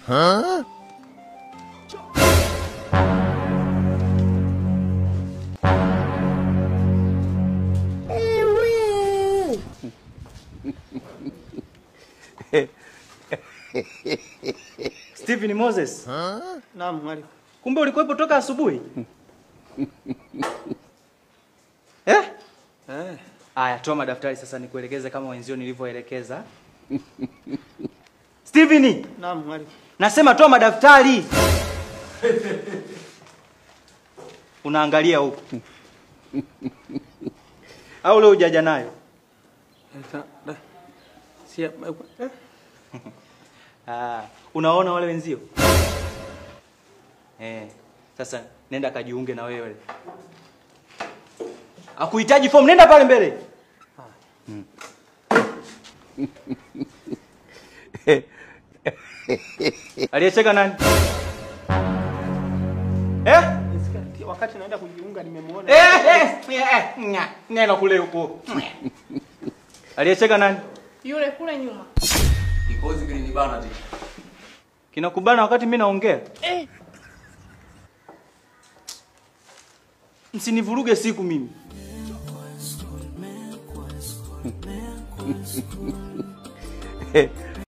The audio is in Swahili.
Huh? Stephen Moses. Huh? Naam mwalimu. Kumbe ulikuwepo toka asubuhi? Eh? Eh. Aya, toa madaftari sasa nikuelekeze kama wenzio nilivyoelekeza. Stephen! Naam mwalimu. Nasema toa madaftari. Unaangalia huku. Au leo hujaja nayo? Si. Ah, unaona wale wenzio? Sasa nenda kajiunge na wewe. Hakuhitaji form, nenda pale mbele. Aliyecheka nani? Eh? Wakati naenda kujiunga nimemuona. Nenda kule huko. Aliyecheka nani? Yule kule nyuma. Kikozi kilinibana tena. Kinakubana wakati mimi naongea? Eh. Msinivuruge siku mimi.